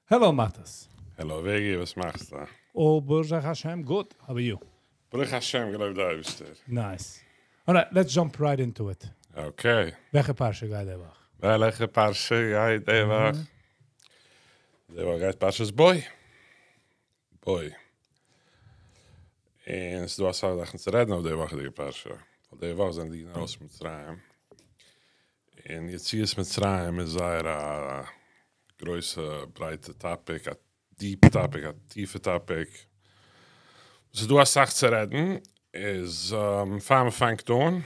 Hello Matas. Hello וועגי, וואס מאכסטו? Oh, ברוך השם, good. How are you? ברוך השם, געלויבט דער אייבערשטער. Nice. Alright, let's jump right into it. Okay. וועלכע פרשה גייט די וואך? וועלכע פרשה גייט די וואך? די וואך גייט פרשת בא. בא. און ס'איז דא אסאך זאכן צו רעדן אויף די וואכעדיגע פרשה. ווייל די וואך זענען די אידן ארויס פון מצרים. און יציאת מצרים איז זייער א גרויסע ברייטע topic, א deep topic, א טיפע topic. ס'איז דא אסאך צו רעדן, איז פאר מ'פאנגט אן.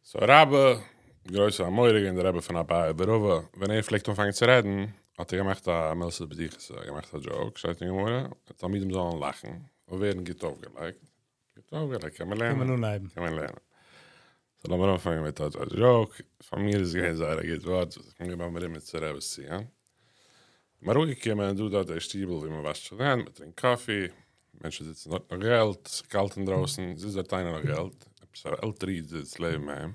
So רבה, גרויסע אמורא געווען דער רבי פון אביי ורבא, ווען ער פלעגט אנפאנגען צו רעדן, האט ער געמאכט א מילתא דבדיחותא, ער האט געמאכט א joke, שטייט אין גמרא, די תלמידים זאלן לאכן, און ווערן גוט אויפגעלייגט. גוט אויפגעלייגט, קען מען לערנען. קען מען אנהייבן. קען מען לערנען. So לאמיר אנפאנגען מיט א joke, פאר מיר איז עס געווען זייער א גוט ווארט, וואס איך בין געווען ביים רימניצער רב'ס ציון. מ'איז אראפגעקומען דא דארט די שטיבל ווי מ'וואשט זיך די הענט, מ'טרינקט coffee, מענטשן זיצן דארט נאך געלט, ס'איז קאלט אינדרויסן, זיצט דארט איינער נאך געלט, עפעס א עלטערע איד זיצט לעבן אים,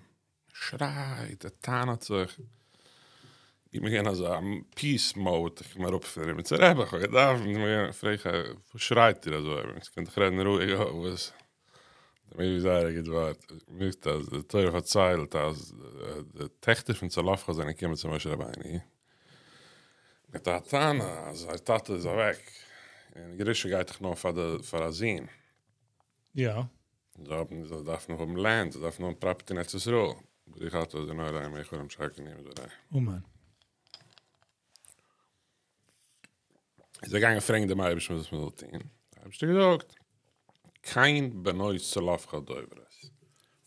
שרייט, ער טענה'ט זיך, איך בין געווען אזא peace mode, איך קום אראפ פון רימניצער רבי, איך האב געדאווענט, פרעג איך אים, וואס שרייט איר אזוי, מ'קען דאך רעדן רואיג, וואס? מיר זייער א גוט ווארט, מ'זאגט אז די תורה פארציילט אז די טעכטער פון צלפחד זענען געקומען צו משה רבינו מיט א טענה אז זייער טאטע איז אוועק און ירושה גייט דאך נאר פאר די פאר א זון. יא. זיי האבן זיי דארפן האבן land, זיי דארפן האבן property אין ארץ ישראל, ברוך אתה ה' אלהינו מלך העולם שהכל נהיה בדברו. אמן. איז ער געגאנגען פרעגן דעם אייבערשטן וואס מען זאל טון, דער אייבערשטער האט געזאגט, כן בנות צלפחד דוברות,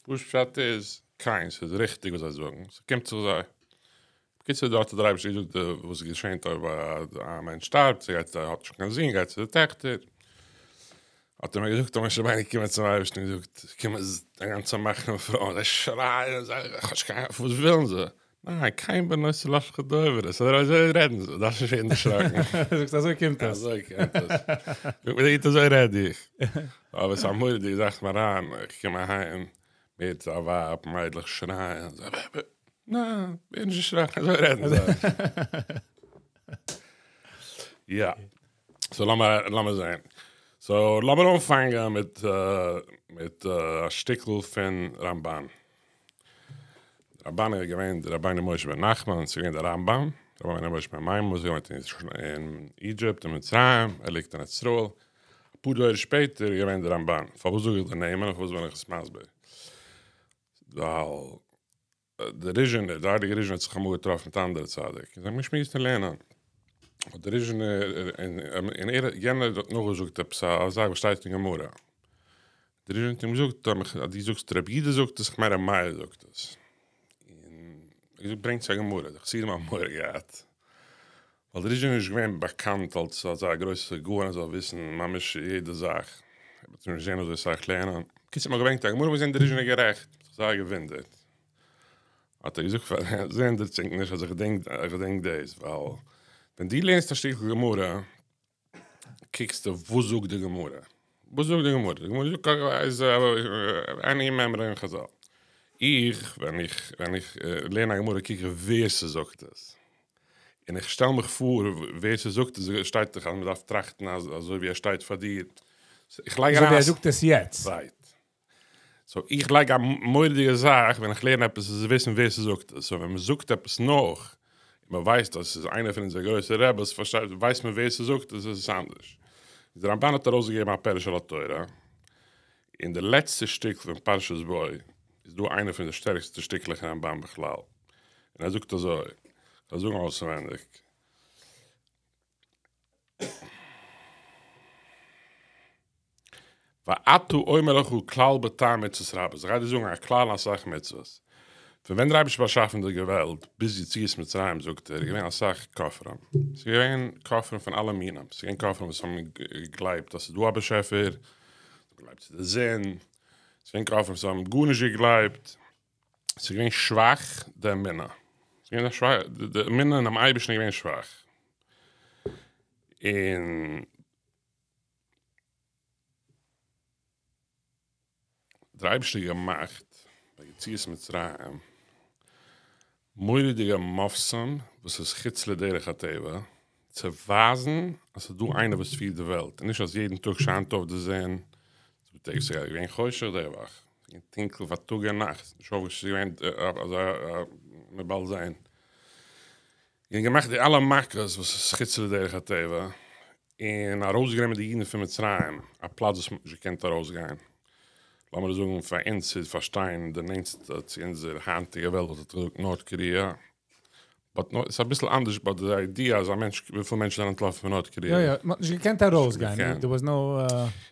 פשוט פשט איז, כן, ס'איז ריכטיג וואס זיי זאגן, ס'קומט זיך זיי. בקיצור דארט האט דער אייבערשטער געזאגט וואס געשענט אויב א מענטש שטארבט, ס'גייט ער האט נישט קיין זון, גייט צו די טעכטער. האט ער מיר געזאגט, האט משה רבינו געקומען צום אייבערשטן און געזאגט, קומען א גאנצע מחנה פרויען, זיי שרייען, זיי, איך האב נישט קיין, וואס ווילן זיי? ניין, כן בנות צלפחד דוברות, אזוי רעדן זיי, דארפסט נישט ווערן דערשראקן. זאגסט אזוי קומט עס. אזוי קומט עס. זאגט מיר דער איד אזוי רעד איך. אבער ס'איז א מורא'דיגע זאך מיר אריין, איך קום אהיים, מיט א ווייב, מיידלעך שרייען, ניין, ווער נישט דערשראקן, אזוי רעדן זיי. יא. So לאמיר לאמיר זעהן. So לאמיר אנפאנגען מיט מיט א שטיקל פון רמבן. רמבן איז געווען דער רבינו משה בן נחמן, ס'איז געווען דער רמב"ם, רבינו משה בן מימון וואס איז געווען אין Egypt אין מצרים, ער ליגט אין ארץ ישראל, אפאר דורות שפעטער איז געווען דער רמבן. פארוואס זאג איך די נעמען און פארוואס בין איך עס מסביר? ווייל דער ריזשינער, דער הייליגער ריזשינער האט זיך אמאל געטראפן מיט אנדערע צדיק, און זיי האבן געשמועסט אין לערנען, האט דער ריזשינער, און ער, יענער האט נאכגעזאגט עפעס א זאך וואס שטייט אין גמרא, דער ריזשינער האט אים געזאגט, אז דו זאגסט רבי יהודה זאגט עס, איך מיין רבי מאיר זאגט עס, און ער האט געזאגט ברענג צו א גמרא, די חסידים האבן מורא געהאט, ווייל דער ריזשינער איז נישט געווען באקאנט אלס אזא גרויסע גאון ער זאל וויסן ממש יעדע זאך, ער האט נישט געזען אזוי סאך לערנען, בקיצור מ'האט געברענגט א גמרא מ'האט געזען דער ריזשינער איז גערעכט, מ'האט זיך זייער געוואונדערט, האט ער געזאגט פאר אים, וואונדערט זיך נישט אז איך געדענק דאס, ווייל ווען דו לערנסט א שטיקל גמרא, קוקסטו וואס זאגט די גמרא? וואס זאגט די גמרא? די גמרא זאגט אז איין מימרא אין חזל. איך, ווען איך, ווען איך לערן א גמרא קוק איך ווער ס'זאגט עס. און איך שטעל מיך פאר ווער ס'זאגט עס, שטייט דאך אז מ'דארף טראכטן אז אזוי ווי ער שטייט פאר דיר. איך לייג אזוי ווי ער זאגט עס יעצט. Right. So איך לייג א מורא'דיגע זאך ווען איך לערן עפעס איז וויסן ווער ס'זאגט עס, so ווען מ'זאגט עפעס נאך און מ'ווייסט אז ס'איז איינער פון אונזערע גרויסע רעבעס פארשטייט ווייסט מען ווער ס'זאגט עס איז עס אנדערש. איז די רמבן האט ארויסגעגעבן א פירוש על התורה, און די לעצטע שטיקל פון פרשת בא איז דא איינע פון די שטערקסטע שטיקלעך אין רמבן בכלל, און ער זאגט אזוי, כ'וועל זאגן אויסענווענדיג. ועתה אומר לך כלל בטעם מצוות רבות, איך גיי דיר זאגן א כלל אין אסאך מצוות. פון ווען דער אייבערשטער האט באשאפן די וועלט ביז יציאת מצרים זאגט ער איז געווען אסאך כופרים, ס'איז געווען כופרים פון אלע מינים, ס'איז געווען כופרים וואס האבן געגלייבט אז ס'איז דא א באשעפער, זיי האבן געגלייבט צו די זון, ס'איז געווען כופרים וואס האבן גארנישט געגלייבט, ס'איז געווען שוואך די אמונה, ס'איז געווען א שוואכע, די אמונה אינעם אייבערשטן איז געווען שוואך, און דער אייבערשטער האט געמאכט ביי יציאת מצרים מורא'דיגע מופתים וואס איז חוץ לדרך הטבע. צו ווייזן אז ס'איז דא איינער וואס פירט די וועלט, און נישט אז יעדן טאג שיינט אויף די זון, ס'איז דא טעג ס'איז געווען חושך די וואך, ס'איז געווען טונקל פאר טאג און נאכט, נישט אויפגעשטעלט ס'איז געווען אזא מ'וועט באלד זען, און געמאכט די אלע מכות וואס איז חוץ לדרך הטבע, און ארויסגענומען די אידן פון מצרים, א פלאץ וואס מ'האט נישט געקענט ארויסגיין, לאמיר זאגן פאר אונז צו פארשטיין די נענטסטע צו אונזער היינטיגע וועלט וואלט איך געזאגט נארט קאריע, באט נאר ס'איז אביסל אנדערש באט די איידיע אז א מענטש וויפיל מענטשן זענען אנטלאפן פון נארט קאריע. יא יא, מ'האט נישט געקענט ארויסגיין, דער וואס נאו.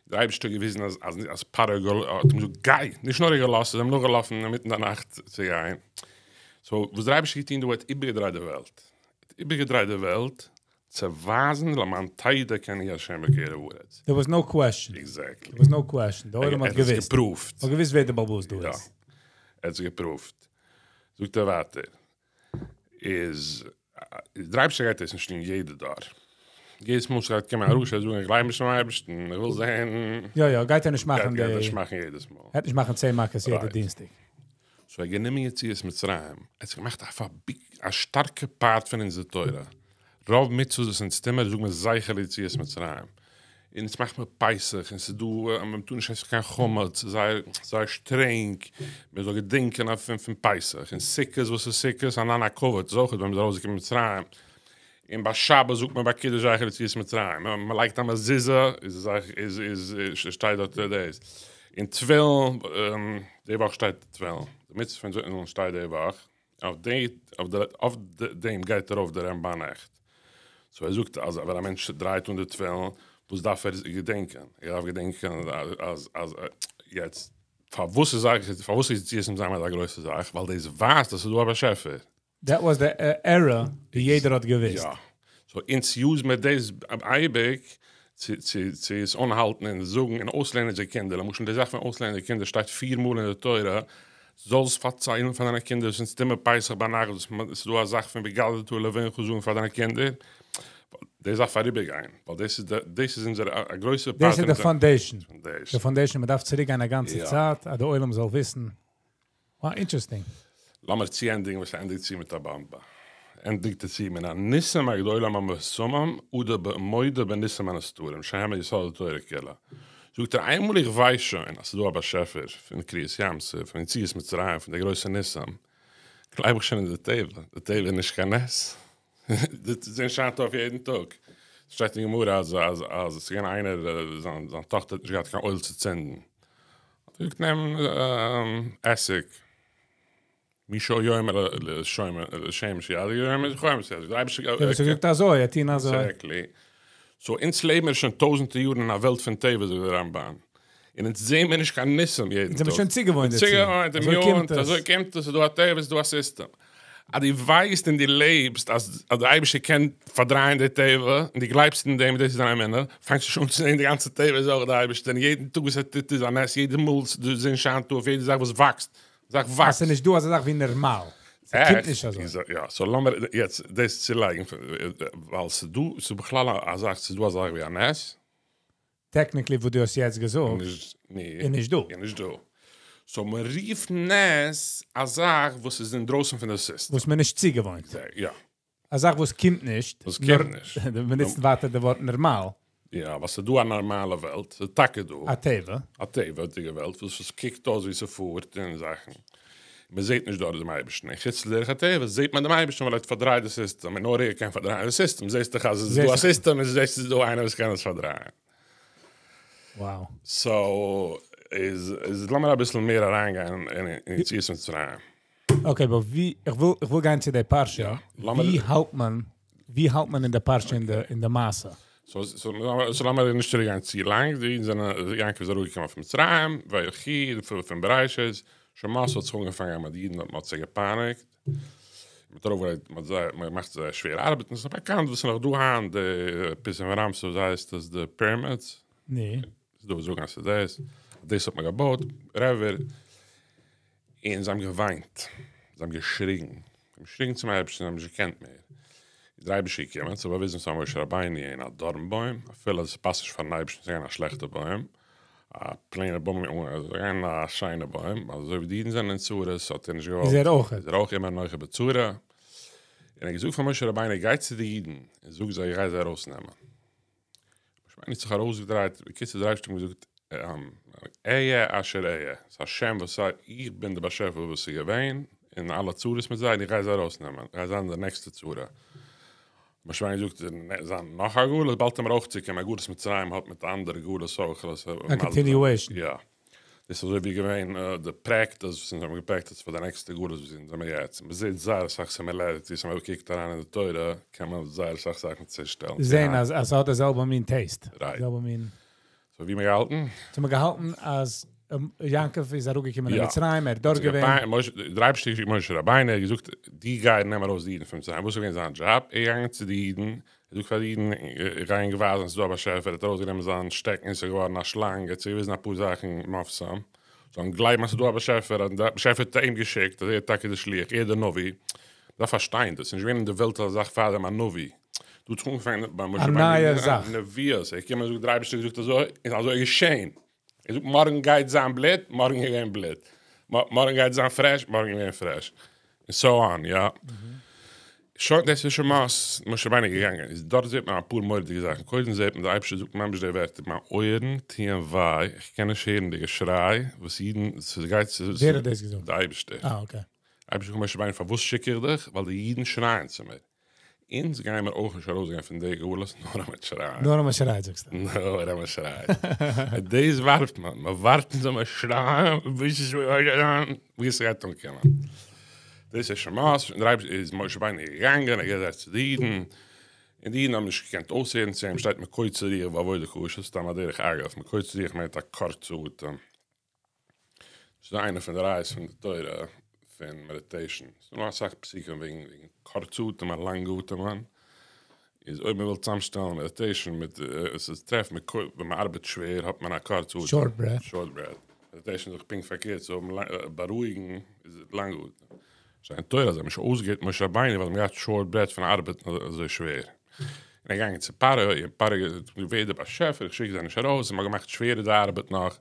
דער אייבערשטער האט געוויזן אז אז אז פרעה האט אים געזאגט גיי! נישט נאר ער געלאזט, זיי זענען נאכגעלאפן אינמיטן די נאכט צו גיין. סאו וואס דער אייבערשטער האט געטון דא ער האט איבערגעדרייט די וועלט. ער האט איבערגעדרייט די וועלט צו ווייזן למען תדע כי אני ה' בקרב הארץ. דער וואס נאו קוועשן. עקזעקטלי. דער וואס נאו קוועשן. די עולם האט ער האט עס געוויסט. געפרואווט. מ'האט געוויסט ווער די בעל הבית דא יא. איז. ער האט עס געפרואווט. זאגט ער ווייטער, איז דער אייבערשטער גייט עס נישט טון יעדע דור, יעדעס מאל ס'גייט קומען א רשע זאגן איך גלייב נישט אינעם אייבערשטן, איך וויל זען, יא יא, גייט ער נישט מאכן די, גייט ער נישט מאכן יעדעס מאל, ער וועט נישט מאכן צען מכות יעדע דינסטאג. סאו ער האט גענומען יציאת מצרים, ער האט זיך געמאכט א שטארקע פארט פון אונזער תורה, רוב מצוות וואס אונז טוהן מיר זאגן מיר זכר ליציאת מצרים, און אונז מאכט מען פסח און ס'איז דא מען טאר נישט עסן קיין חמץ, זייער זייער שטרענג, מען זאל געדענקען אויף פון פסח, און סוכות וואס איז סוכות? ענני הכבוד איז אויך ווען מ'איז ארויסגעקומען מצרים, און ביי שבת זאגט מען ביי קידוש זכר ליציאת מצרים, מען לייגט א מזוזה איז איז איז שטייט דארט דאס, און תפילין די וואך שטייט תפילין, די מצוה פון תפילין שטייט די וואך. אויף די אויף דעם גייט ארויף דער רמב"ן עכט. סאו ער זאגט אז ווען א מענטש דרייט אן די תפילין, וואס דארף ער געדענקען? ער דארף געדענקען אז אז יעצט פארוואס איז פארוואס איז יציאת מצרים אזא גרויסע זאך? ווייל דאס ווייזט אז ס'איז דא א באשעפער. דעט וואס די ערא ווי יעדער האט געוויסט. יא. סאו אונז יוז מיר דאס אייביג צו צו צו עס אנהאלטן און זאגן און אויסלערנען אונזערע קינדער. למשל די זאך פון אויסלערנען די קינדער שטייט פיר מאל אין די תורה זאלסט פארציילן פאר דיינע קינדער וואס אונז טוהן מיר פסח ביינאכט וואס ס'איז דא א זאך פון והגדת לבנך זאגן פאר דיינע קינדער, די זאך פאריבערגיין, ווייל דאס איז דאס איז אונזער א גרויסע פארט דאס איז די פאנדעישן, די פאנדעישן, מ'דארף צוריק גיין א גאנצע צייט אז די עולם זאל וויסן, וואו אינטערעסטינג. לאמיר צוענדיגן וואס ער ענדיגט צו מיט א באמבע. ענדיגט ער צו מן הניסים הגדולים המפורסמים אדם מודה בניסים הנסתרים שהם יסוד התורה כולה. זאגט ער איינמאל איך ווייס שוין אז ס'איז דא א באשעפער פון קריעת ים סוף, פון יציאת מצרים, פון די גרויסע ניסים, גלייב איך שוין אין די טבע, די טבע איז נישט קיין נס, די זון שיינט אויף יעדן טאג, ס'שטייט אין גמרא אז אז אז ס'איז געווען איינער זיין זיין טאכטער האט נישט געהאט קיין אויל צו צינדן, האט ער געזאגט נעם עסיג. מי שהיה אומר לשמש ידליק אומר לחומר ידליק, דער אייבערשטער האט געזאגט אזוי, ער טוהן אזוי. עקזעקטלי. סאו אונז לעבן מיר שוין טויזענטער יארן אין א וועלט פון טבע זאגט דער רמב"ן, און אונז זעהן מיר נישט קיין ניסים יעדן טאג. אונז זעמיר שוין צוגעוואוינט דערצו. צוגעוואוינט, אימיונט, אזוי קומט עס, ס'איז דא א טבע, ס'איז דא א סיסטעם. אז דו ווייסט און דו לעבסט אז דער אייבערשטער קען פארדרייען די טבע, און דו גלייבסט אין דעם און דאס איז דיין אמונה, פאנגסטו שוין אן צו זעהן די גאנצע טבע איז אויך דער אייבערשטער, און יעדן טאג וואס ער טוט איז א נס, יעדע מאל די זון שיינט אויף, יעדע זאך וואס וואקסט, זאך וואקסט. אז ס'איז נישט דא אזא זאך ווי נערמאל. ס'קומט נישט אזוי. יא, סאו לאמיר יעצט דאס צולייגן, ווייל ס'איז דא, ס'איז בכלל א זאך, ס'איז דא א זאך ווי א נס? טעקניקלי וואס דו האסט יעצט געזאגט איז נישט דא. איז נישט דא. סאו מען רופט נס א זאך וואס איז אינדרויסן פון די סיסטעם. וואס מען איז נישט צוגעוואוינט. יא. א זאך וואס קומט נישט. וואס קומט נישט. מען נוצט ווייטער די ווארט נערמאל. יא, ווייל ס'איז דא א נארמאלע וועלט, ס'איז טאקע דא. א טבע. א טבע'דיגע וועלט וואס עס קוקט אויס ווי ס'פארט און זאכן. מען זעט נישט דארט דעם אייבערשטן. און חוץ לדרך הטבע זעט מען דעם אייבערשטן ווייל ער האט פארדרייט די סיסטעם, און נאר ער קען פארדרייען די סיסטעם. זעסט דאך אז עס איז דא א סיסטעם און זעסט ס'איז דא איינער וואס קען עס פארדרייען. Wow. סאו איז איז לאמיר אביסל מער אריינגיין אין יציאת מצרים. אקעי באט ווי, איך וויל איך וויל גיין צו די פרשה, ווי האלט מען, ווי האלט מען אין די פרשה אין די אין די מעשה? סאו סאו לאמיר נישט צוריק גיין צו לאנג, די אידן זענען, יעקב איז אראפגעקומען אויף מצרים, ויחי, פון בראשית, שמות האט זיך אנגעפאנגען אז די אידן האט מען האט זיי געפייניגט, מען האט ארויפגעלייגט, מען האט זיי, מען מאכט זיי שווער ארבעטן, ס'איז באקאנט וואס איז נאך דא היינט, די פיתום ורעמסס וואס הייסט עס די פירעמידס? נו. ס'איז דא וואס זאגן אז ס'איז דאס, דאס האט מען געבויט, וואטעווער. און זיי האבן געוויינט, זיי האבן געשריגן, זיי האבן געשריגן צום אייבערשטן, זיי האבן נישט געקענט מער. איז דער אייבערשטער געקומען, זיך באוויזן צו משה רבינו אין א דארן בוים, אפילו עס פאסט נישט פארן אייבערשטן צו גיין אין א שלעכטע בוים, א פלעינע בוים, גיין אין א שיינע בוים, אזוי ווי די אידן זענען אין צרות האט ער נישט געוואלט, איז ער אויך, איז ער אויך עמו אנכי בצרה. און ער האט געזאגט פאר משה רבינו גיי צו די אידן און זאג זיי איך גיי זיי ארויסנעמען. משה רבינו האט זיך ארויסגעדרייט, בקיצור דער אייבערשטער האט אים געזאגט אהיה אשר אהיה, ס'איז א שם וואס זאגט איך בין דער באשעפער וואס איז געווען אין אלע צרות מיט זיי און איך גיי זיי ארויסנעמען, גייט זיין די נעקסטע צרה. משה רבינו זאגט זיין נאך א גלות, באלד וועט מיר אויך צוקומען, א גלות מצרים האט מיט אנדערע גלות אויך. א continuation. יא. דאס איז אזוי ווי געווען די practice וואס אונז האבן געפרעקטיסט פאר די נעקסטע גלות וואס אונז זעמיר יעצט. מען זעט זייער אסאך similarities, אז מען קוקט אריין אין די תורה קען מען זייער אסאך זאכן צושטעלן. זען אז אז ס'האט די זעלבע מין taste. Right. זעלבע מין. So ווי מיר געהאלטן? So מיר געהאלטן אז יעקב איז אראפגעקומען אין מצרים, ער האט דארט געווען. דער אייבערשטער האט געשיקט משה רבינו, ער האט געזאגט, דו גיי נעם ארויס די אידן פון מצרים. וואס איז געווען זיין דזשאב? ער איז געגאנגען צו די אידן, ער זאגט פאר די אידן, איך גיי ענק ווייזן אז ס'איז דא א באשעפער, ער האט ארויסגענומען זיין שטעקן און ס'איז געווארן א שלאנג, ער האט זיי געוויזן אפאר זאכן מופתים, זאלן גלייבן אז ס'איז דא א באשעפער, אז דער באשעפער האט אים געשיקט, אז ער איז טאקע דער שליח, ער איז דער נביא. מ'דארף פארשטיין דאס, ס'איז נישט געווען אין די וועלט אזא זאך פאר דעם א נביא. דא האט זיך אנגעפאנגען ביי משה רבינו נביאות, ער איז געקומען און זאגט דער אייבערשטער האט געזאגט אזוי, און אזוי איז געשען. ער זאגט מארגן גייט זיין בלוט, מארגן איז געווען בלוט. מארגן גייט זיין פרעש, מארגן איז געווען פרעש. און so on, יא. שוין, דאס איז שמות, משה רבינו איז געגאנגען. איז דארט זעט מען אפאר מורא'דיגע זאכן. קודם זעט מען, דער אייבערשטער זאגט ממש די ווערטער, מיין אויערן טוען וויי, איך קען נישט הערן די געשריי וואס אידן, ס'גייט צו. ווער האט דאס געזאגט? דער אייבערשטער. אה, okay. אייבערשטער זאגט משה רבינו, פארוואס שיק איך דיך? ווייל די אידן שרייען צו מיר. אונז גייען מיר אויך נישט ארויסגיין פון די גלות נאר אז מען שרייט. נאר אז מען שרייט זאגסטו. נאר אז מען שרייט. דאס ווארט מען, מען ווארט אונז זאל מען שרייען ביז ס'גייט אנקומען. דאס איז שמות, און דער אייבערשטער איז משה רבינו געגאנגען, ער געזעצט צו די אידן, און די אידן האבן נישט געקענט אויסהערן צו אים, שטייט מקוצר רוח ועבודה קשה, סתם א דרך אגב, מקוצר רוח מיינט א קורצע אטעם. ס'איז דא איינע פון די ראיות פון די תורה פון meditation, ס'איז דא אסאך פסוקים וועגן קורצע אטעמען לאנגע אטעמען, איז אויב מ'וויל צוזאמשטעלן meditation מיט עס איז טרעפט מען ווען מ'ארבעט שווער האט מען א קורצע אטעם, short breath, short breath, meditation איז דאך פונקט פארקערט צו האבן בארואיגן איז לאנגע אטעם, שטייט אין תורה אז זיי האבן נישט אויסגעהערט משה רבינו ווייל זיי האבן געהאט short breath פון ארבעטן אזוי שווער. און ער געגאנגען צו פרעה, און פרעה געזאגט, ווער איז דער באשעפער, איך שיק זיי נישט ארויס, און מ'האט געמאכט שווערער די ארבעט נאך,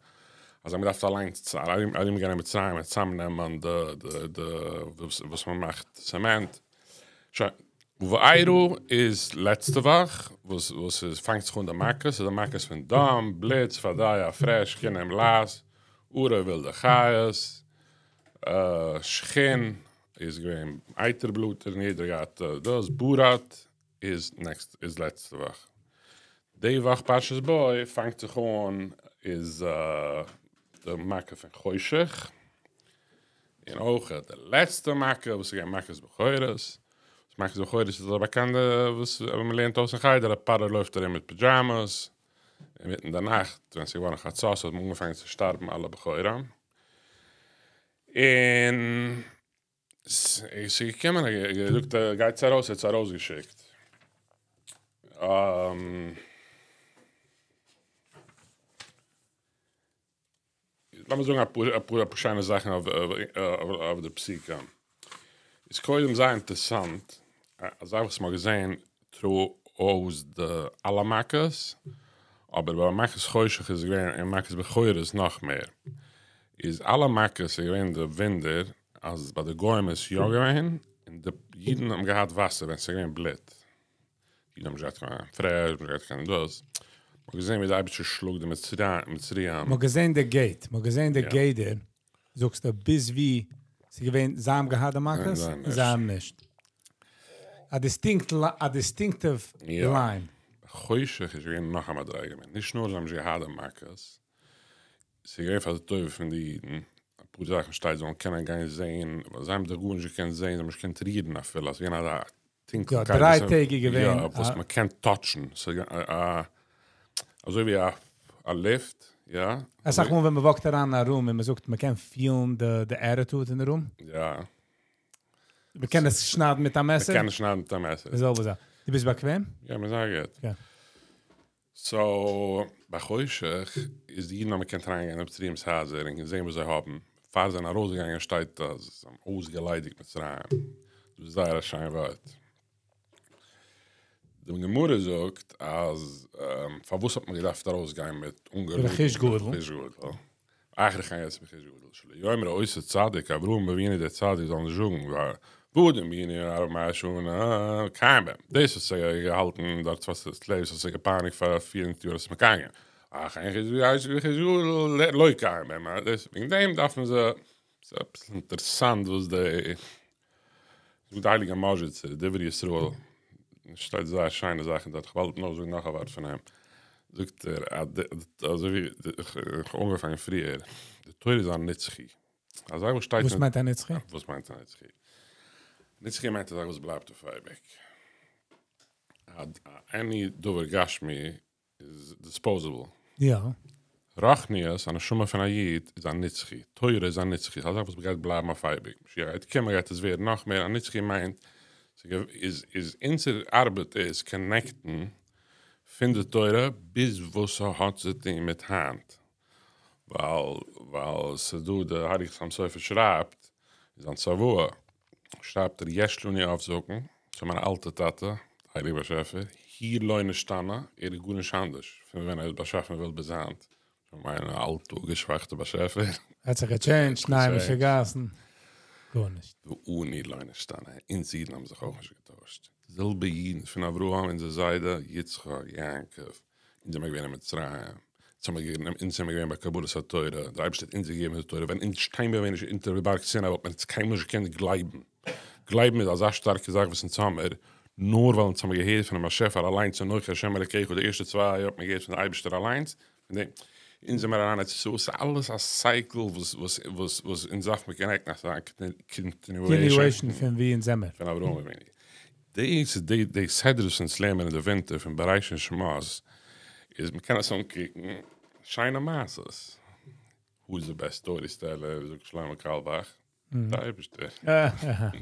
אז זיי האבן געדארפט אליינס ארום גיין אין מצרים און צאמנעמען די די די וואס מ'מאכט צעמענט. שוין, וארא איז לעצטע וואך, וואס וואס איז פאנגט זיך אן די מכות, ס'איז די מכות פון דם, בלוט, צפרדע, פרעש, כינים, לייז, ערוב ווילדע חיות, שחין איז געווען אייטער בלאטער און יעדער געהאט דאס, ברד איז next איז לעצטע וואך. די וואך פרשת בא פאנגט זיך אן איז די מכה פון חושך, און אויך די לעצטע מכה וואס איז געווען מכת בכורות, מכת בכורות איז א באקאנטע וואס מען לערנט אויס אין חדר אז פרעה לויפט ארום מיט pajamas, אינמיטן די נאכט ווען ס'איז געווארן חצות האט מען אנגעפאנגען צו שטארבן אלע בכורים, און ס'איז געקומען, ער האט געזאגט גייטס ארויס, ער האט זיי ארויסגעשיקט. לאמיר זאגן אפאר אפאר שיינע זאכן אויף די פסוקים. איז קודם זייער אינטערעסאנט, א זאך וואס מ'האט געזען throughout די אלע מכות, אבער ביי מכת חושך איז געווען און מכת בכורות נאך מער, איז אלע מכות איז געווען די וואונדער אז ביי די גוים איז יא געווען, און די אידן האבן געהאט וואסער ווען ס'איז געווען בלוט. אידן האבן נישט געהאט קיין פרעש, נישט געהאט קיין דאס. מ'האט געזען ווי די אייבערשטער שלאגט די מצריים. מ'האט געזען די gate, מ'האט געזען די גדר, זאגסטו ביז ווי ס'איז געווען, זיי האבן געהאט די מכות, זיי האבן נישט. א distinct, א distinctive line. חושך איז געווען נאך א מדריגה מער, נישט נאר זיי האבן נישט געהאט די מכות, ס'איז געווען פאר די טובה פון די אידן, אפאר זאכן שטייט זיי זאלן קענען גיין זעהן, ווייל זיי האבן דאך גארנישט געקענט זעהן, זיי האבן נישט געקענט רירן אפילו, ס'איז געווען אזא טונקלקייט. יא, דריי טעג איז געווען. יא, וואס מען קען touch ן, ס'איז אזוי ווי א לופט, יא. אסאך מאל ווען מען walk ט אריין אין א room און מען זאגט מען קען feel ן די attitude אין די room. יא. מען קען עס שניידן מיט א מעסער. מען קען עס שניידן מיט א מעסער. די זעלבע זאך. דו ביסט באקוועם? יא, מיר זייער גוט. יא. So, ביי חושך איז די אידן האבן געקענט אריינגיין אין מצרים'ס הייזער און געזען וואס זיי האבן. פאר זיי זענען ארויסגעגאנגען שטייט אז זיי האבן אויסגעליידיגט מצרים. דאס איז זייער א שיין ווארט. די גמרא זאגט אז פארוואס האט מען געדארפט ארויסגיין מיט אנגעלאדענט רכוש גדול. רכוש גדול. אחר כך יצאו ברכוש גדול. שלא יאמר אותו צדיק, אברהם אבינו דער צדיק זאל נישט זאגן. ואדם בעינוי ארבע מאות שנה קיים בהם. דאס האט זיי געהאלטן דארט וואס דאס לעבן האט זיי געפייניגט פאר 400 יאר אז מקיים געווען. אך אין חזיז לא קיים בהם. דאס וועגן דעם דארף מען זיי, ס'איז אביסל אינטערעסאנט וואס די זאגט די הייליגע מאזשיצער, דברי ישראל, שטייט זייער שיינע זאכן דארט, כ'וועל נאר זאגן נאך א ווארט פון אים, זאגט ער אז אזוי ווי איך האב אנגעפאנגען פריער, די תורה איז א נצחי, א זאך וואס שטייט וואס מיינט א נצחי? וואס מיינט א נצחי? נצחי מיינט א זאך וואס בלייבט אויף אייביג. עני דבר גשמי איז דיספאוזעבל. יא. רוחניות, א נשמה פון א איד, איז א נצחי. תורה איז א נצחי. ס'איז א זאך וואס גייט בלייבן אויף אייביג. משיח גייט קומען גייט עס ווערן נאך מער. א נצחי מיינט, איז איז אונזער ארבעט איז קאנעקטן פון די תורה ביז וואס ס'האט צו טון מיט היינט. ווייל ווייל ס'איז דא די הייליגע חתם סופר שרייבט אין זיין צוואה שרייבט ער יש לנו אב זקן ס'איז מיין אלטע טאטע הייליגע באשעפער הוא לא נשתנה ער איז גארנישט אנדערש פון ווען ער האט באשאפן וועלט ביז היינט מיין אלטע אפגעשוואכטע באשעפער. האט זיך געטשעינדזשט נייע משוגעת'ן גארנישט. ואנו לא נשתנה אונז אידן האבן זיך אויך נישט געטוישט די זעלבע אידן פון אברהם אונזער זיידע יצחק יעקב אונז זעמיר געווען אין מצרים, אונז זעמיר געווען ביי קבלת התורה, דער אייבערשטער האט אונז געגעבן די תורה, ווען אונז שטיין מיר ווען נישט אונטער די בארג סיני וואלט מען אונז קיינמאל נישט געקענט גלייבן, גלייבן איז אזא שטארקע זאך וואס אונז האמיר, נאר ווייל אונז האמיר געהערט פונעם באשעפער אליינס אנכי השם אלקיך, די ערשטע צוויי האט מען געהערט פון די אייבערשטער אליינס, פון דעם אונז זעמיר אריין ארץ ישראל, ס'איז אלעס א סייקל וואס וואס וואס וואס אונז דארף מיר קאנעקטן, א קאנטיניועישאן פון ווי אונז זעמיר. פון אברהם אבינו. דאס איז די די סדרות וואס אונז לערנען אין די ווינטער פון בראשית און שמות, איז מ'קען עס אנקוקן שיינע מעשות, הו איז די בעסט סטארי טעלער, זאגט שלמה קארלבאך, די אייבערשטער,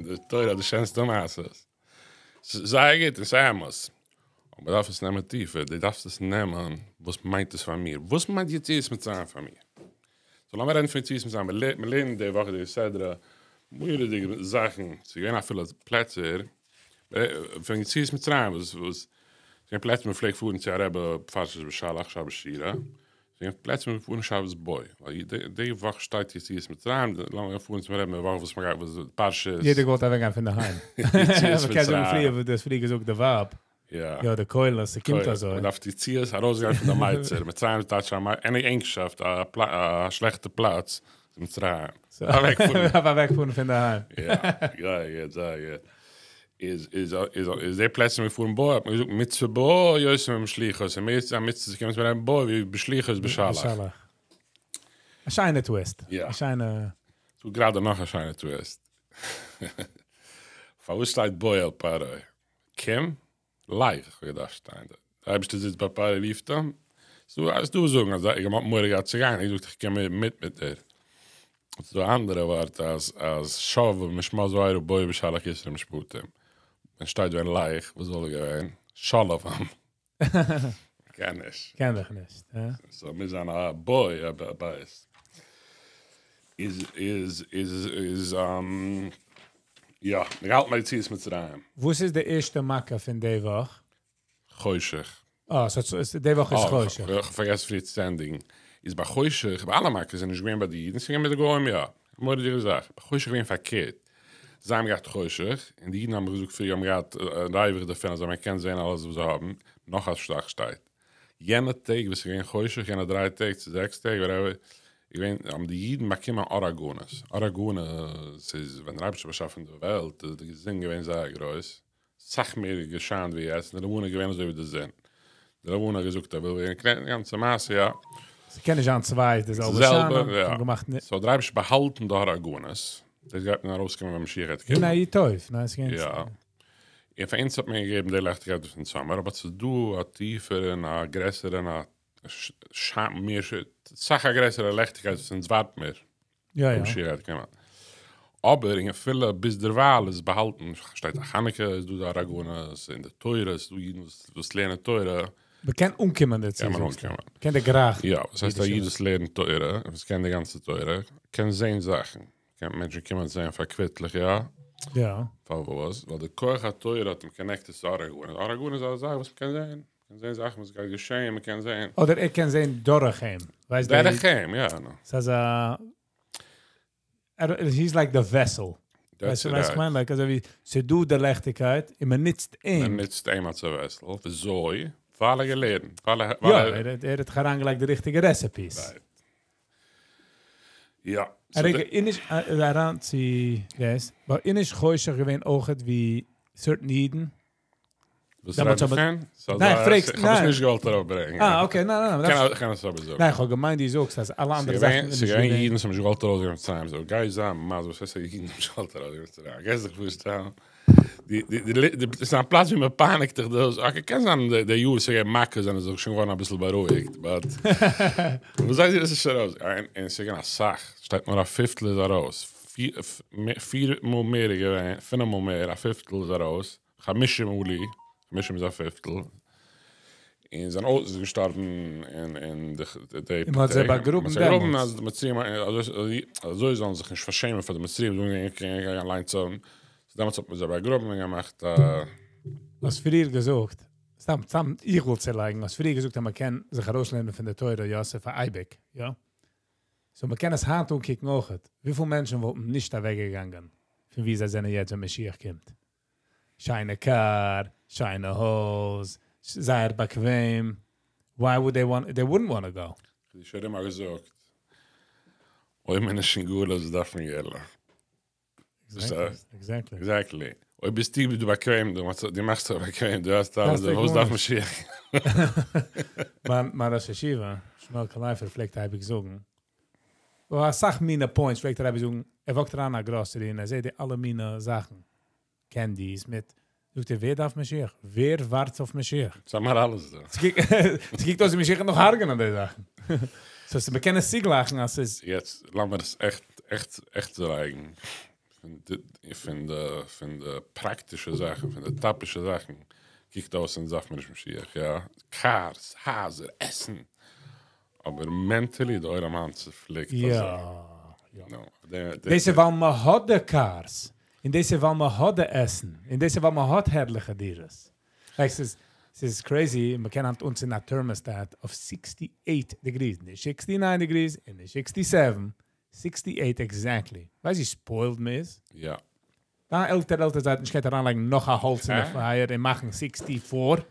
די תורה האט די שענסטע מעשות, ס'איז זייער גוט און ס'איז אמת, אבער מ'דארף עס נעמען טיפער, דו דארפסט עס נעמען וואס מיינט עס פאר מיר, וואס מיינט יציאת מצרים פאר מיר? סאו לאמיר רעדן פון יציאת מצרים, מ'לערנט די וואך די סדרה מורא'דיגע זאכן, ס'איז געווען אפילו פלעצער פון יציאת מצרים וואס וואס ס'איז געווען פלעצער מ'פלעגט פארן צו א רבי פרשת בשלח שבת שירה, ס'איז געווען פלעצער מ'פלעגט פארן שבת בא, ווייל די וואך שטייט יציאת מצרים, לאמיר פארן צום רבי די וואך וואס מ'גייט וואס די פרשה איז. יעדער געוואלט אוועקגיין פון דערהיים. יציאת מ'קען זאגן מצרים. פריער וואס דו האסט פריער געזאגט די ווייב. יא. יא די קולות, ס'קומט אזוי. מ'דארף יציאת ארויסגיין פון די מיצר, מצרים איז טייטש עני ענגשאפט, א שלעכטע פלאץ, איז מצרים. אוועקפארן. דארף אוועקפארן פון דערהיים. יא, זייער גוט, זייער גוט. איז איז איז איז די פלעצער מיר פארן בא, האט מען געזאגט מצוה בא יותר משליחות, און מער איז א מצוה צו קומען צום רבי'ן בא ווי בשליחות בשלח. בשלח. א שיינע טוויסט. יא. א שיינע. ס'דא גראדע נאך א שיינע טוויסט. פארוואס שטייט בא אל פרעה? קום, לך האט געדארפט שטיין דארט. דער אייבערשטער זיצט ביי פרעה רופט אים. ס'דא ס'דא וואס זאגן אז ער האט מורא געהאט צו גיין, ער האט געזאגט איך קום מיט מיט דיר. ס'איז דא א אנדערע ווארט אז אז שוא משמות וארא בא בשלח יתרו משפטים. ווען שטייט ווען לך, וואס וואלט געווען? שלום. קען נישט. קען דאך נישט, הא? סאו מוז זיין א בא א בית. איז איז איז איז יא, מ'האלט ביי יציאת מצרים. וואס איז די ערשטע מכה פון די וואך? חושך. אה, סאו די וואך איז חושך. איך האב פארגעסן פריער צו ענדיגן. איז ביי חושך, ביי אלע מכות איז נישט געווען ביי די אידן, ס'איז געווען ביי די גוים יא. מורא'דיגע זאך. ביי חושך איז געווען פארקערט. זיי האבן געהאט חושך, און די אידן האבן געזאגט פריער האבן געהאט ריווח דערפון אז זיי האבן געקענט זען אלעס וואס זיי האבן. נאך א זאך שטייט. יענע טעג וואס איז געווען חושך, יענע דריי טעג צו זעקס טעג, וואטעווער, איז געווען, האבן די אידן באקומען אור הגנוז. אור הגנוז איז ווען דער אייבערשטער האט באשאפן די וועלט, איז די זון געווען זייער גרויס, סאך מער געשיינט ווי יעצט, און די לבנה איז געווען אזוי ווי די זון. די לבנה האט געזאגט ער וויל ווערן קלענער, די גאנצע מעשה, יא. ס'קען נישט זיין צוויי די זעלבע שיינען, זיי האבן געמאכט. סאו האט דער אייבערשטער באהאלטן די אור הגנוז, דאס גייט מען ארויסקומען ווען משיח גייט קומען. הנה היא טוב, ניין ס'געווען. יא. און פאר אונז האט מען געגעבן די לעכטיגקייט וואס אונז האמיר, אבער ס'איז דא א טיפערע און א גרעסערע און א מער סאך א גרעסערע לעכטיגקייט וואס אונז ווארט מיר. יא יא. משיח גייט קומען. אבער אין אפילו ביז דערווייל איז באהאלטן, שטייט א חנוכה איז דא די אור הגנוז, אין די תורה איז דא אידן וואס לערנען תורה. מ'קען אנקומען דערצו. קען מען אנקומען. קען דערגרייכן. יא, וואס הייסט א איד וואס לערנט תורה, וואס קען די גאנצע תורה, קען זען זאכן. קען מענטשן קומען זען פאר קוויטלעך, יא? יא. פארוואס? ווייל די כח התורה האט אים קאנעקטעד צו אור הגנוז. אור הגנוז איז א זאך וואס מ'קען זען. מ'קען זען זאכן וואס גייט געשען, מ'קען זען. אדער ער קען זען דורך אים. ווייסט דורך אים, יא. ס'איז א, היז לייק די וועסעל. ווייסט וואס איך מיין? Like אזוי ווי ס'דא די לעכטיגקייט און מען נוצט אים. מען נוצט אים אלס א vessel. וויאזוי? ווייל ער געלערנט. ווייל ער. יא, ער האט אריינגעלייגט די ריכטיגע recipes. Right. יא. רגע, איז נישט אריין צו דאס, ווייל איז נישט חושך געווען אויכעט ווי certain אידן? וואס רעדט מען פון? ניין, איך פרעג. איך האב עס נישט געוואלט אראפברענגען. אה, okay, ניין, ניין. איך קען עס אבער זאגן. ניין, איך האב געמיינט דו זאגסט אז אלע אנדערע זאכן איז נישט געווען. ס'איז געווען אידן וואס האבן נישט געוואלט ארויסגיין פון מצרים, so גיי זיי מסביר וואס הייסט אז אידן האבן נישט געוואלט ארויסגיין פון מצרים? קענסט דיך פארשטעלן? די די די ס'איז א פלאץ ווי מען פייניגט דיך דאס, okay קען זיין די יאר ס'איז געווען מכות זענען זיי שוין געווארן אביסל בארואיגט, but וואס זייט איר עס איז שוין ארויס? און ס'איז געווען אסאך, שטייט נאר א פיפטל איז ארויס, פיר מאל מער איז געווען, פינף מאל מער, א פיפטל איז ארויס, חמשים עלו, חמשים איז א פיפטל, און זענען אויך געשטארבן אין די טעג. און מ'האט זיי באגראבן דעמאלטס. אז די מצריים, אזוי זאלן זיך נישט פארשעמען פאר די מצריים, זאגן זיי קענען גיין אליינס האבן, דעמאלטס האט מען זיי באגראבן און געמאכט א. האסט פריער געזאגט, סתם סתם איך וויל צולייגן, האסט פריער געזאגט אז מ'קען זיך ארויסלערנען פון די תורה יוסף פאר אייביג, יא? So מ'קען עס היינט אנקוקן אויכעט, וויפיל מענטשן וואלטן נישט אוועקגעגאנגען פון ווי זיי זענען יעצט ווען משיח קומט? שיינע קאר, שיינע הויז, זייער באקוועם, why would they want, they wouldn't want to go. כ'האב שוין אמאל געזאגט, אויב מען איז נישט אין גלות דארף מען גאולה. Exactly. Exactly. אויב ביסטו דא באקוועם, דו מאכסט זיך באקוועם, דו האסט אלעס, וואס דארף משיח? מיין ראש ישיבה, שמעלקע לייפער פלעגט אייביג זאגן, אסאך מינע points פלעגט ער אייביג זאגן, ער walk ט אריין אין א grocery און ער זעט די אלע מינע זאכן, candies מיט, זאגט ער, ווער דארף משיח? ווער ווארט אויף משיח? זאג מיר אלעס דא. ס'קוקט אויס ווי משיח וועט נאך הרג'נען די זאכן. So מ'קען עס צוגלייכן אז ס'איז. יעצט לאמיר עס עכט עכט עכט צולייגן. פון די פון די פראקטישע זאכן, פון די טאפישע זאכן, קוקט אויס אונז דארף מען נישט משיח, יא? Cars, הייזער, עסן. אבער mentally די עולם היינט צופליקט אזוי. יא. דאס איז ווייל מ'האט די cars. און דאס איז ווייל מ'האט די עסן. און דאס איז ווייל מ'האט הערליכע דירות. Like ס'איז ס'איז crazy, מ'קען היינט אנצינדן א thermostat אויף 68 degrees, נישט 69 degrees, און נישט 67, 68 exactly. ווייסט ווי spoiled מ'איז? יא. דיין עלטער עלטער זייט נישט געקענט אריינלייגן נאך א האלץ אין די פייער און מאכן 64.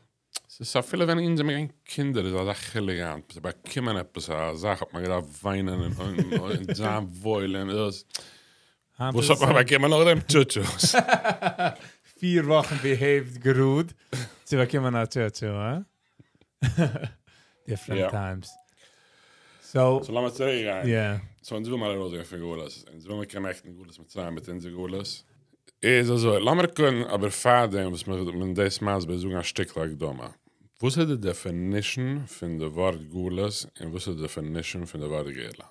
ס'איז אפילו ווען אונז זעמיר געווען קינדער איז אזא חילוק היינט, צו באקומען עפעס א זאך האט מען געדארפט וויינען און זיין וואויל און דאס. וואס האט מען באקומען נאכדעם? טשוטשוס. פיר וואכן behaved גראד צו באקומען א טשוטשו, הא? Different times. So. So לאמיר צוריק גיין. יא. So אונז וויל מיר ארויסגיין פון גלות, אונז וויל מיר connect ן גלות מצרים מיט אונזער גלות. איז אזוי, לאמיר קודם אבער פארדעם וואס מען דאס מסביר זאגן א שטיקל הקדמה. וואס איז די definition פון די ווארט גלות און וואס איז די definition פון די ווארט גאולה?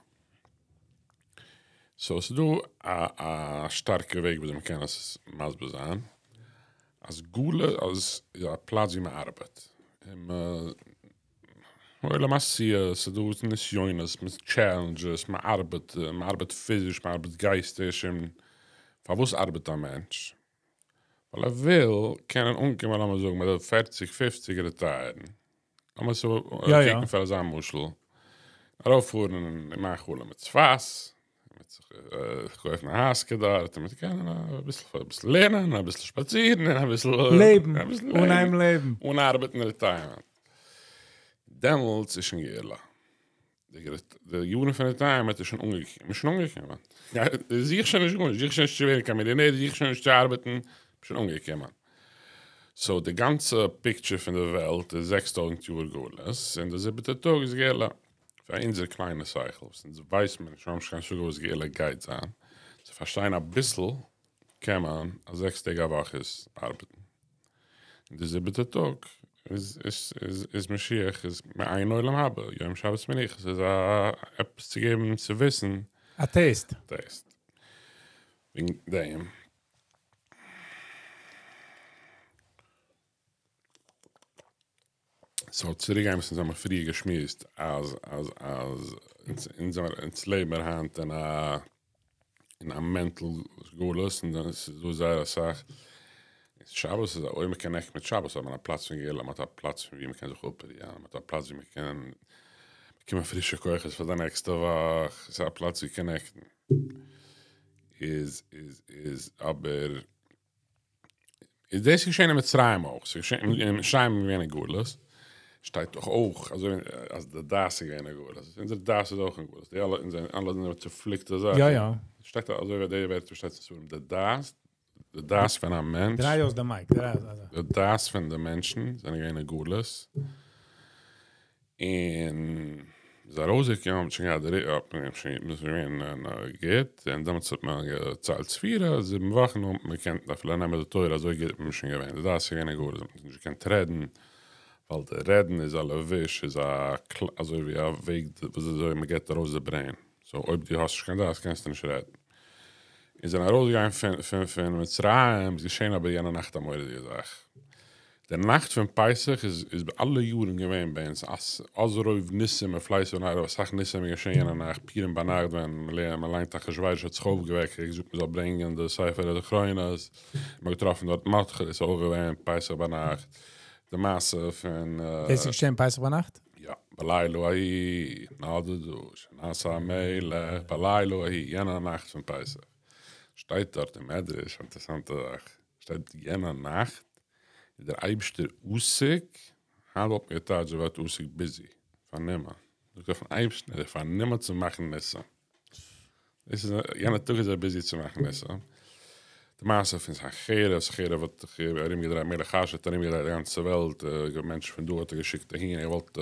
So ס'איז דא א א שטארקע וועג וויאזוי מ'קען עס מסביר זיין, אז גלות איז א פלאץ ווי מ'ארבעט, און עולם העשיה, ס'איז דא נסיונות מיט challenges, מ'ארבעט, מ'ארבעט פיזיש, מ'ארבעט גייסטיש, און פארוואס ארבעט א מענטש? ווייל ער וויל קענען אנקומען לאמיר זאגן ביי די פערציג פופציג retire ן, לאמיר עס קוקן פאר אזא משל, ארויפפארן אין מיין חלום מיט צפת, מיט זיך קויפן א הייזקע דארט, און מיט קענען אביסל אביסל לערנען, אביסל שפאצירן, און אביסל לעבן, אנהייבן לעבן. אן ארבעטן retirement. דעמאלטס איז שוין גאולה. די יארן פון retirement איז שוין אנגעקומען, מ'איז שוין אנגעקומען. זוך שוין נישט גארנישט, זוך שוין נישט צו ווערן קיין מיליאנער, זוך שוין נישט צו ארבעטן, שוין אנגעקומען. So די גאנצע picture פון די וועלט איז 6000 יאר גלות, און די זיבעטע טאג איז גאולה. פאר אונזער קליינע שכל, וואס אונז ווייסט מען נישט, מיר האבן נישט קיין השגה וואס גאולה גייט זיין. צו פארשטיין אביסל קען מען אז זעקס טעג א וואך איז ארבעטן. און די זיבעטע טאג איז איז איז איז משיח איז מעין עולם הבא, יום שבת מנוחה, ס'איז א עפעס צו געבן צו וויסן. א taste. Taste. וועגן דעם. So צוריק גיין וואס אונז האבן פריער געשמועסט אז אז אז אונז זעמיר אונז לעבן מיר היינט אין א אין א mental גלות און דאס איז דא זייער אסאך שבת איז אויב מען connect מיט שבת האט מען א פלאץ פון גאולה, מען האט א פלאץ פון ווי מען קען זיך אפרוען, מען האט א פלאץ ווי מען קען באקומען פרישע כוחות פאר די נעקסטע וואך, ס'איז א פלאץ ווי connect ן. איז איז איז אבער איז דאס געשען אין מצרים אויך, ס'איז געשען אין מצרים איז געווען אין גלות, שטייט דאך אויך אזוי אז די דעת איז געווען אין גלות, אונזער דעת איז אויך אין גלות, די אלע אונז זענען אלע זענען צופליקטע זאכן, יא יא. שטייט אזוי ווי די ווערטער שטייט אין ספרים, די דעת, די דעת פון א מענטש, דריי אויס די mic, דריי אויס אזוי. די דעת פון די מענטשן זענען געווען אין גלות, און מ'איז ארויסגעקומען, מ'האט שוין געהאט די האט מען שוין מ'איז געווען גוט, און דעמאלטס האט מען געציילט ספירה, זיבן וואכן האט מען געקענט אפילו נעמען די תורה, אזוי גוט איז מען שוין געווען, די דעת איז געווען אין גלות, מ'האט נישט געקענט רעדן, ווייל די רעדן איז א לבוש, איז א אזוי ווי א וועג וואס אזוי מ'געבט ארויס די brain, so אויב דו האסט נישט קיין דעת קענסטו נישט רעדן. און זענען ארויסגעגאנגען פון פון מצרים, איז געשען אבער יענע נאכט א מורא'דיגע זאך. די נאכט פון פסח איז איז אלע יארן געווען ביי אונז אז רוב ניסים מפלסו נערה אסאך ניסים איז געשען יענע נאכט פורים ביינאכט ווען מען ליינט אחשורוש האט זיך אויפגעוועקט ער האט געזאגט מען זאל ברענגען די ספר הזכרונות מען האט געטראפן דארט מרדכי דאס איז אויך געווען פסח ביינאכט די מעשה פון. דאס איז געשען פסח ביינאכט? יא, בלילה ההיא נדדה שנת המלך בלילה ההיא יענע נאכט פון פסח שטייט דארט אין מדרש א אינטערעסאנטע זאך שטייט יענע נאכט איז דער אייבשטער עסוק, היינט וואלט מען געטייטשט די ווארט עסוק busy, פארנומען, זאגט ער פון אייבשטן איז ער פארנומען צו מאכן ניסים, דאס איז יענע טאג איז ער busy צו מאכן ניסים, די מעשה פון סנחריב, סנחריב האט זיך ארום געדרייט מלך אשור האט ארום געדרייט די גאנצע וועלט, מענטשן פון דא האט ער געשיקט אהין, ער וואלט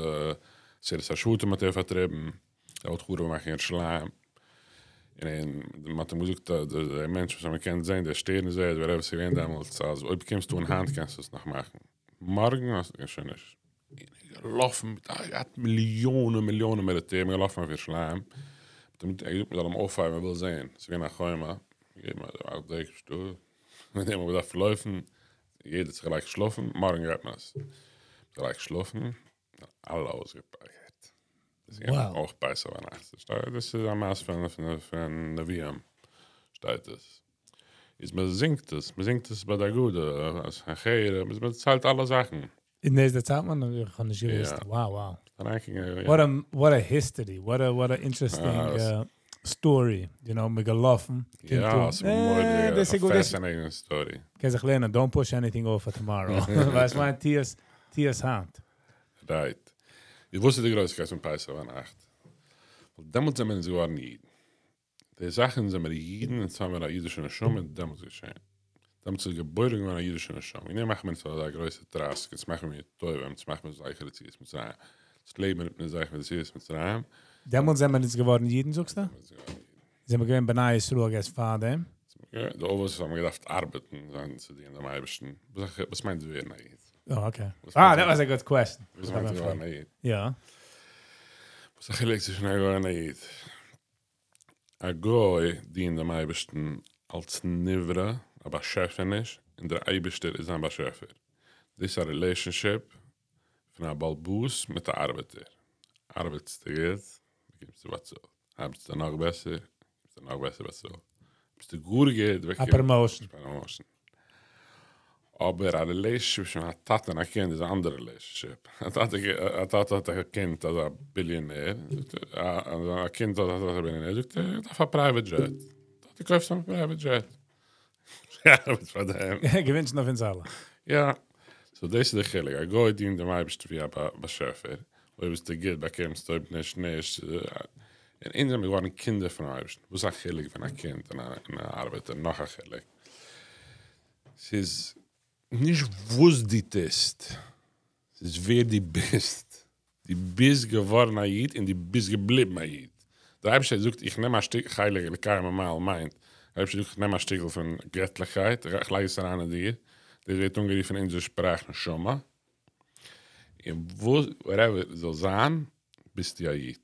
עשרת השבטים האט ער פארטריבן. ער וואלט חרוב מאכן ירושלים, און מען האט אים געזאגט אז דער מענטש וואס מען קען זען, דער שטערן זעער, ווער עס איז געווען דעמאלטס, אז אויב קומסטו אן היינט קענסטו עס נאך מאכן, מארגן האסטו שוין נישט. און ער איז געלאפן מיט א, ער האט געהאט מיליאנען מיליאנען מיליטער, מען איז געלאפן אויף ירושלים, מען האט אים געזאגט מען זאל אים אויפהייבן, ער וויל זען, עס איז געווען א חומה, געגעבן א דעק שטאט, מיט דעם האט מען געדארפט לויפן, יעדער האט זיך געלייגט שלאפן, מארגן גייט מען עס, מען האט זיך געלייגט שלאפן, אלע אויסגעפייגערט. דאס איז געווען אויך פסח ביינאכט. דאס איז א מעשה פון פון נביאים שטייט עס. איז מען זינגט עס, מען זינגט עס ביי די הגדה, אז סנחריב, מען דערציילט אלע זאכן. און דאס דערציילט מען? איך האב נישט געוואוסט. Wow wow. What a history, what a what a interesting story, you know, מען געלאפן. יא, ס'איז מורא'דיג, א fascinating story. קענסט זיך לערנען, don't push anything off for tomorrow. ווייסט מיין, טו עס, טו עס היינט. Right. איז וואס איז די גרויסקייט פון פסח ביינאכט? ווייל דעמאלטס זעמיר אונז געווארן אידן. די זאכן זעמיר אידן, אונז האמיר א אידישע נשמה, איז דעמאלטס געשען. דעמאלטס איז געבוירן געווארן א אידישע נשמה. וועגן דעם מאכן מיר אונז אזא גרויסע טראסק, אונז מאכן מיר טובה, אונז מאכן מיר זכר ליציאת מצרים. אונז לעבן מיט די זכר ליציאת מצרים. דעמאלטס זעמיר אונז געווארן אידן זאגסטו? זעמיר געווען בני ישראל געס פארדעם? די אבות האבן געדארפט ארבעטן זיין צו דינען דעם אייבערשטן. וואס מיינט ווערן א איד? אה okay. אה that was a good question. וואס מיינט ווערן א איד? יא. וואס איז א חילוק צווישן א גוי און א איד? א גוי דינט דעם אייבערשטן אלס נברא, א באשעפעניש, און דער אייבערשטער איז זיין באשעפער. דאס איז א relationship פון א באלבאס מיט א ארבעטער. ארבעטסטו גוט, באקומסטו באצאלט. ארבעטסטו נאך בעסער, באקומסטו נאך בעסער באצאלט. ביסטו גאר גוט, באקומסטו א promotion. Promotion. אבער א relationship צווישן א טאטע און א קינד איז א אנדערע relationship. א טאטע א טאטע האט א קינד אזא ביליאנער, א קינד האט א טאטע ביליאנער, זאגט ער איך דארף א private jet. טאטע קויפט אים א private jet. ארבעט פאר דעם. געווינטשן אויף אונז אלע. יא. So דאס איז די חילוק. א גוי דינט דעם אייבערשטן ווי א באשעפער. אויב ביסטו גוט באקומסטו, אויב נישט נישט. און אונז זעמיר געווארן קינדער פונעם אייבערשטן. וואס איז א חילוק פון א קינד און א ארבעטער? נאך א חילוק. ס'איז נישט וואס דו טוסט, ס'איז ווער דו ביסט. דו ביסט געווארן א איד און דו ביסט געבליבן א איד. דער אייבערשטער זאגט איך נעם א שטיק חלק אלקי ממעל מיינט, דער אייבערשטער זאגט איך נעם א שטיקל פון געטליכקייט, איך לייג עס אריין אין דיר, דאס ווערט אנגערופן אין אונזער שפראך נשמה, און וואס whatever זאל זיין, ביסטו א איד.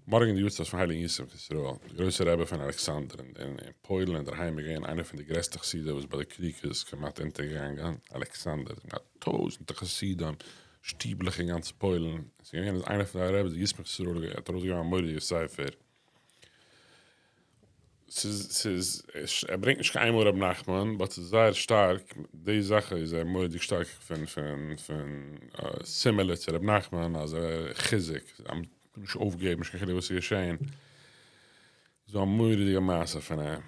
מארגן איז די יארצייט פון הייליגן ישמח ישראל, דער גרויסער רבי פון אלכסנדר אין פוילן אין דער היים איז געווען איינער פון די גרעסטע חסידים וואס ביי די קריג איז כמעט אונטערגעגאנגען, אלכסנדר, געהאט טויזענטער חסידים, שטיבלעך אין גאנץ פוילן, עס איז געווען איינער פון די רבי'ס, ישמח ישראל האט ארויסגעגעבן א מורא'דיגע ספר, ס'איז ס'איז ער ברענגט נישט קיין איינמאל ר' נחמן, but ס'איז זייער שטארק, די זאך איז ער מורא'דיג שטארק פון פון פון similar צו ר' נחמן, אז ער חיזוק, נישט אויפגעבן, נישט קיין חילוק וואס איז געשען, ס'איז דא א מורא'דיגע מעשה פון אים.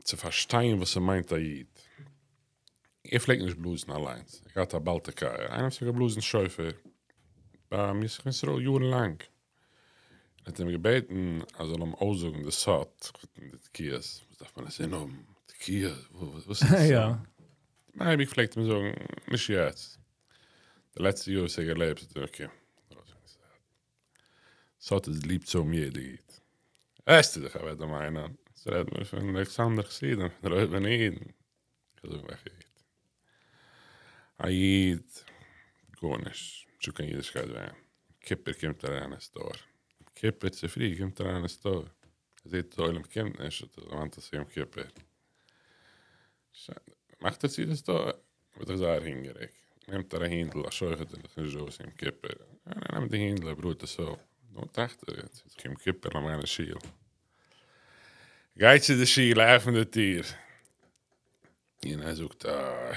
צו פארשטיין וואס ס'מיינט א איד. ער פלעגט נישט בלאזן אליינס, ער האט געהאט א בעל תוקע, איינער וואס האט געבלאזן שופר ביי ישמח ישראל יארן לאנג. ער האט אים געבעטן אז זאל אים אויסזאגן די סוד פון די תקיעות, וואס דארף מען עס האבן, תקיעות, וואס איז דאס? אייביג פלעגט אים זאגן, נישט יעצט, די לעצטע יאר וואס ער האט געלעבט האט ער okay. סוד איז ליב צו האבן יעדע איד. עסטו דיך אוועק דעם איינעם, עס רעדט מען פון אלכסנדר חסידים, פון רויבען אידן. איך זאג וועלכע איד? א איד גארנישט, נישטא קיין אידישקייט ביי אים. כיפור קומט אריין אין store, כיפור צופרי קומט אריין אין store, ער זעט די עולם קומט נישט, האט ער דערמאנט אז ס'איז יום כיפור. שוין, מאכט ער צו די store, ווערט דאך זייער הונגעריג, נעמט ער א הינדל, א שוחט איז דאך נישט דא יום כיפור, ער נעמט די הינדל, ער בראט עס אפ, נו טראכט ער, יעצט איז דאך יום כיפור, לאמיר גיין אין שול. גייט צו די שול, ער עפנט די טיר, און ער זאגט, אה,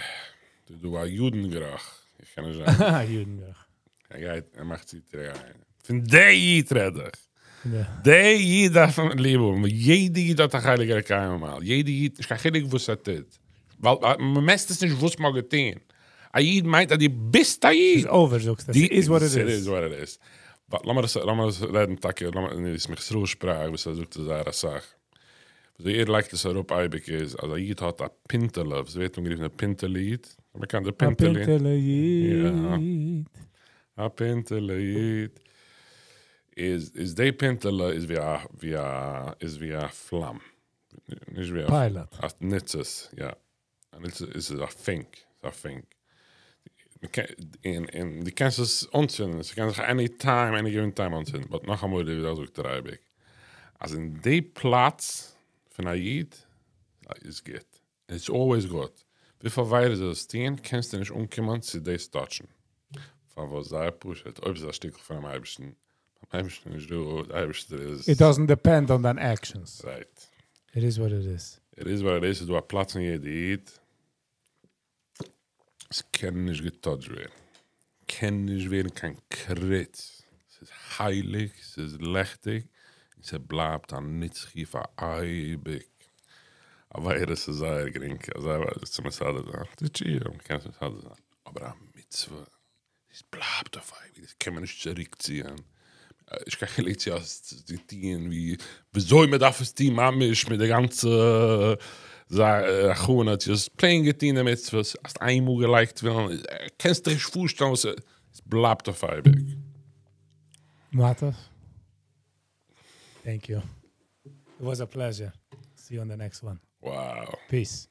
דא איז דא א יודענגערוך, איך קען נישט זיין. א יודענגערוך. ער גייט, ער מאכט צו טיר אריין. פון די איד רעד איך. די איד דארף מען ליב האבן, יעדע איד האט א חלק אלוקי ממעל, יעדע איד, נישט קיין חילוק וואס ער טוט, ווייל מען מעסט עס נישט וואס מען האט געטון, א איד מיינט אז דו ביסט א איד. ס'איז over זאגסטו, ס'איז what it איז. ס'איז what it איז. לאמיר עס לאמיר עס רעדן טאקע לאמיר אין די ישמח ישראל שפראך וואס ער זאגט עס זייער אסאך. וויאזוי ער לייגט עס אראפ אייביג איז אז א איד האט א פינטעלע וואס ווערט אנגערופן די פינטעלע איד. מ'קען די פינטעלע. א פינטעלע איד. א פינטעלע איד. איז איז די פינטעלע איז ווי א ווי א איז ווי א פלאם. נישט ווי א. pilot. א ניצוץ, יא. א ניצוץ איז א פונק, א פונק. און און דו קענסט עס אנצינדן, ס'קען זיך any time, any given time אנצינדן, but נאכאמאל ווי דא זאגט ער אייביג, אז אין די פלאץ פון א איד איז גוט, it's always גוט, וויפיל עבירות דו זאלסט טון קענסטו נישט אנקומען צו דאס touch ן, פארוואס? זייער פשוט, אויב ס'איז א שטיקל פונעם אייבערשטן, ביים אייבערשטן איז נישט דא, די אייבערשטער איז. It doesn't depend on דיין actions. Right. It is what it is. It is what it is, ס'איז דא א פלאץ אין יעדע איד, ס'קען נישט גע touch ט ווערן, קען נישט ווערן קיין קריץ, ס'איז הייליג, ס'איז לעכטיג, און ס'בלייבט א נצחי פאר אייביג. עבירות איז זייער גרינג אזוי צו מסדר זיין, טו תשובה, מ'קען עס מסדר זיין, אבער א מצוה, דאס בלייבט אויף אייביג, דאס קען מען נישט צוריקציען, נישט קיין חילוק צו האסט עס געטוען ווי וויאזוי מען דארף עס טון ממש מיט די גאנצע הכנה, צו האסט plain געטון די מצוות, האסט איינמאל געלייגט תפילין, קענסט דיך נישט פארשטעלן וואס עס בלייבט אויף אייביג. מאטעס, thank you. It was a pleasure. See you on the next one. Wow. Peace.